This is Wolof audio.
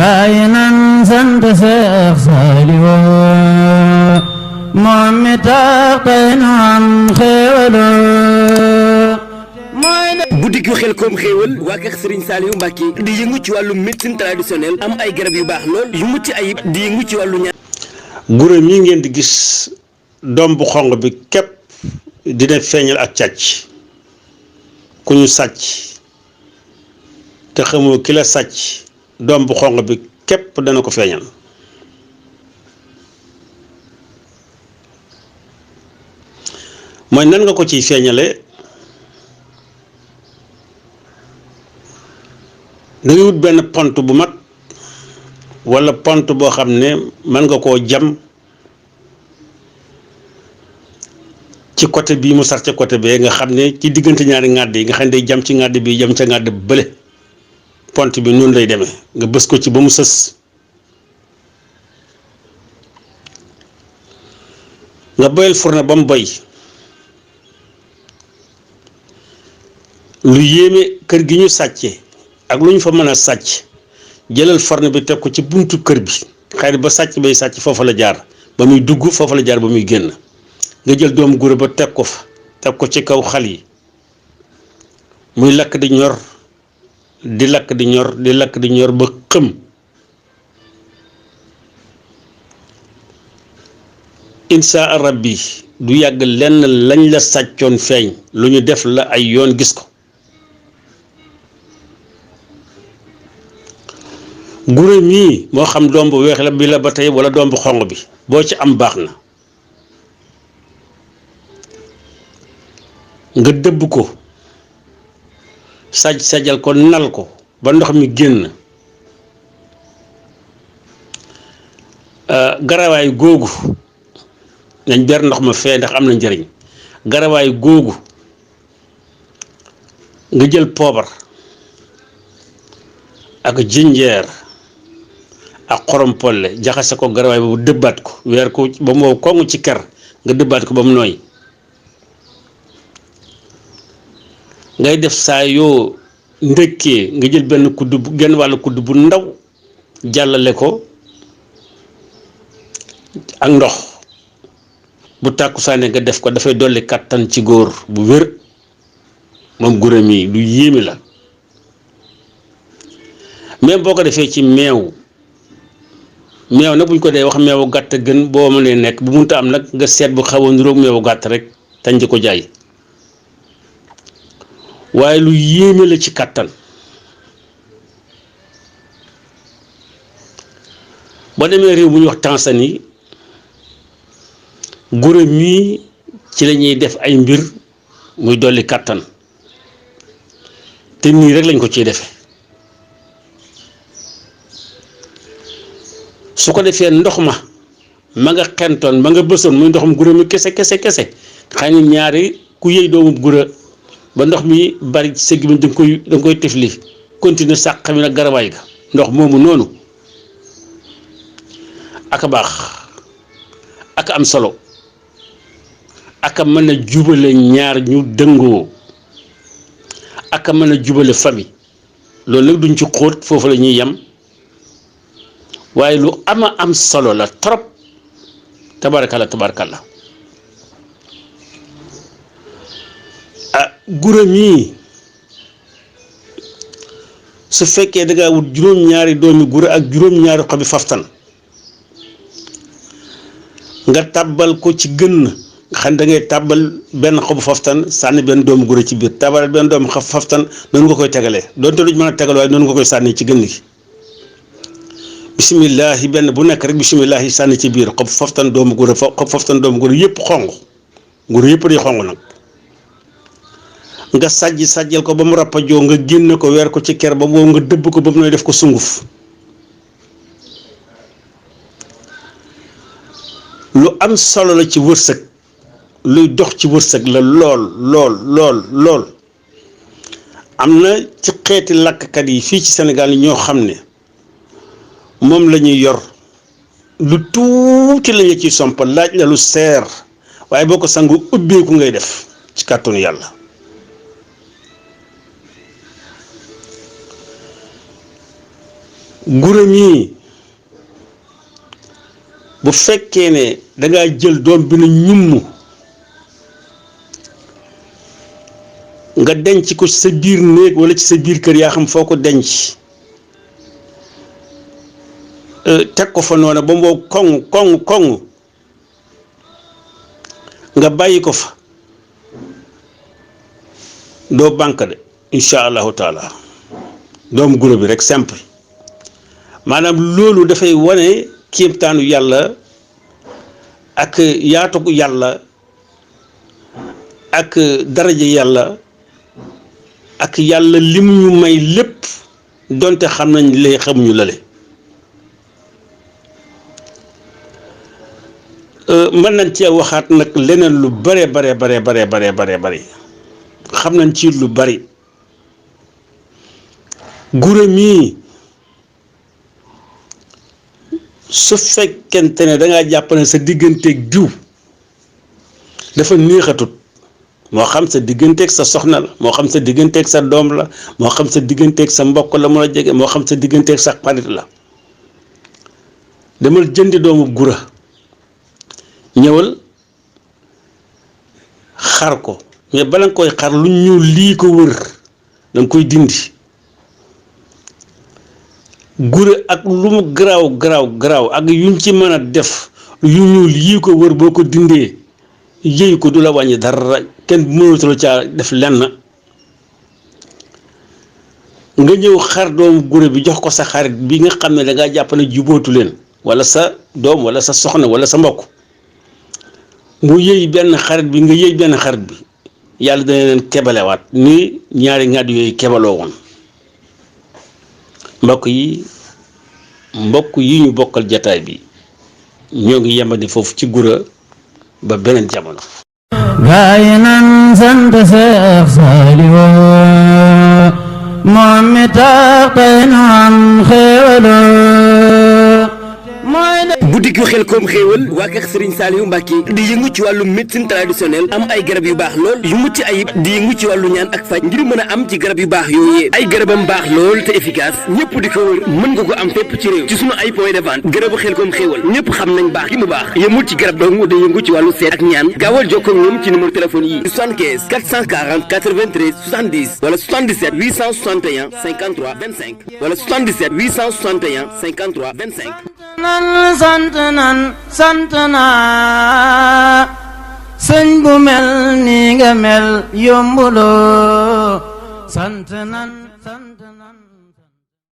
gaay nan sant Seex Saaliwu moom mi tax tey nu am xéewalu boutique Xelcom xéewal waa kër Serigne Saliou Mbacké di yëngu ci wàllu médecine traditionnelle am ay garab yu baax lool yu mucc ayib di yëngu ci wàllu ñaan. guro mi ngeen di gis doom bu xong bi képp dina feeñal ak càcc ku ñu sàcc te xamoo ki la sàcc doom bu xong bi képp dana ko feeñal. mooy nan nga ko ciy feeñale da ngay wut benn pont bu mag walla pont boo xam ne mën nga koo jam ci côté bii mu sar ca côté bee nga xam ne ci diggante ñaari ngàdd yi nga xam ne day jam ci ngàdd bi jam ca ngàdd bële pont bi noonu lay demee nga bës ko ci ba mu sës nga boyal fourne ba mu boy lu yéeme kër gi ñu sàcce ak lu ñu fa mën a sàcc jëlal fourne bi teg ko ci buntu kër bi xëy na ba sàcc bay sàcc foofa la jaar ba muy dugg foofa la jaar ba muy génn nga jël doomu guro ba teg ko fa teg ko ci kaw xal yi muy lakk di ñor di lakk di ñor di lakk di ñor ba xëm insha rabbi du yàgg lenn lañ la sàccoon feeñ lu ñu def la ay yoon gis ko. guro mii moo xam doom bu weex la bi la ba tey wala doom bu xong bi boo ci am baax na nga dëbb ko sajal ko nal ko ba ndox mi génn garawaay googu nañ ber ndox ma fee ndax am na njëriñ garawaay googu nga jël poobar ak jinjeer ak xorom polle jaxase ko garawaay boobu dëbbaat ko weer ko ba mu wow koŋŋ ci ker nga dëbbaat ko ba mu nooy ngay def saa yoo ndëkkee nga jël benn kudd bu genn wàllu kudd bu ndaw jàllale ko ak ndox bu tàkkusaane nga def ko dafay dolli kàttan ci góor bu wér moom guro mi lu yéeme la même boo ko defee ci meew nag buñ ko dee wax meewu gàtt gën boo mënee nekk bu munta am nag nga seet bu xaw a niroog meewu gàtt rek tañ di ko jaay waaye lu yéeme la ci kàttan boo demee réew bu ñuy wax Tanzanie guro mii ci la ñuy def ay mbir muy dolli kàttan te nii rek lañ ko ciy defee su ko defee ndox ma nga xentoon ma nga bësoon muy ndoxum guro mi kese xëy na ñaari ku yëy doomu guro ba ndox mi bari ci sëgg bi da nga koy tifli continuer sàq mi nag garawaay ga ndox moomu noonu aka baax aka am solo aka mën a jubale ñaar ñu dëngoo aka mën a jubale famille loolu nag duñ ci xóot foofu la ñuy yem waaye lu ama am solo la trop tabarakalla guro mii su fekkee da ngaa wut juróom-ñaari doomi guro ak juróom-ñaari xobi faftan nga tàbbal ko ci gën nga xam da ngay tàbbal benn xobu faftan sànni benn doomu guro ci biir tàbbal benn doomu faftan noonu nga koy tegalee doonte luñ mën a tegal waaye noonu nga koy sànni ci gën gi bisimillahi benn bu nekk rek bisimillahi sànni ci biir xob faftan doomu guro xob faftan doomu guro yëpp xong guro yëpp day xong nag nga sàjjal ko ba mu rappajoo nga génne ko weer ko ci ker ba boobu nga dëbb ko ba mu nooy def ko sunguf lu am solo la ci wërsëg luy dox ci wërsëg la lool am na ci xeeti lakkkat yi fii ci Sénégal ñoo xam ne moom la ñuy yor lu tuuti la ñu ciy sompa laaj la lu seer waaye boo ko sangu ubbeeku ngay def ci kàttanu yàlla gura mii bu fekkee ne dangaa jël doom bi na ñumm nga denc ko ci sa biir néeg wala ci sa biir kër yaa xam foo ko denc teg ko fa noona ba mboo koŋ nga bàyyi ko fa doo banque de insha allahu taala doom guro bi rek simple maanaam loolu dafay wane kéemtaanu yàlla ak yaatu yàlla ak daraja yàlla ak yàlla lim ñu may lépp donte xam nañ lee xamuñu lale mën nañ cee waxaat nag leneen lu bare xam nañ ci lu bari gure mii su fekkente ne dangaa jàpp ne sa digganteeg diw dafa neexatut moo xam sa digganteeg sa soxna la moo xam sa digganteeg sa doom la moo xam sa digganteeg sa mbokk la mu la jege moo xam sa digganteeg sa xarit la demal jëndi doomu gura ñëwal xar ko mais bala nga koy xar lu ñuul lii ko wër danga koy dindi gura ak lu mu garaaw ak yuñ ci mën a def yu ñuul yii ko wër boo ko dindee yëy ko du la wàññi dara kenn mënatula caa def lenn nga ñëw xar doomu gura bi jox ko sa xarit bi nga xam ne dangaa jàpp ne jubootu leen wala sa doom wala sa soxna wala sa mbokk mu yëy benn xarit bi nga yëy benn xarit bi yàlla dana leen kebalewaat ni ñaari ngàdd yooyu kebaloo woon mbokk yi ñu bokkal jataay bi ñoo ngi yemadi foofu ci gura ba beneen jamono gaay nan sant Seex Saaliwu moom mi tax tey nu am xéewaloo boutique Xelcom xéewal waa kër Serigne Saliou Mbacké di yëngu ci wàllu médecine traditionnelle am ay garab yu baax lool yu mucc ayib di yëngu ci wàllu ñaan ak faj ngir mën a am ci garab yu baax yooyee ay garabam baax lool te efficace ñëpp di ko wër mën nga ko am fépp ci réew ci sunu ay point de vente garabu Xelcom xéewal ñëpp xam nañ baax gi mu baax yëmul ci garab dong da yëngu ci wàllu seet ak ñaan gaawal jokkoo ak ñoom ci numéro téléphone yi 75 440 93 70 wala 77 861 53 25 wala 77 861 53 25 sant naa sëñ bu mel ni nga mel yombuloo sant nan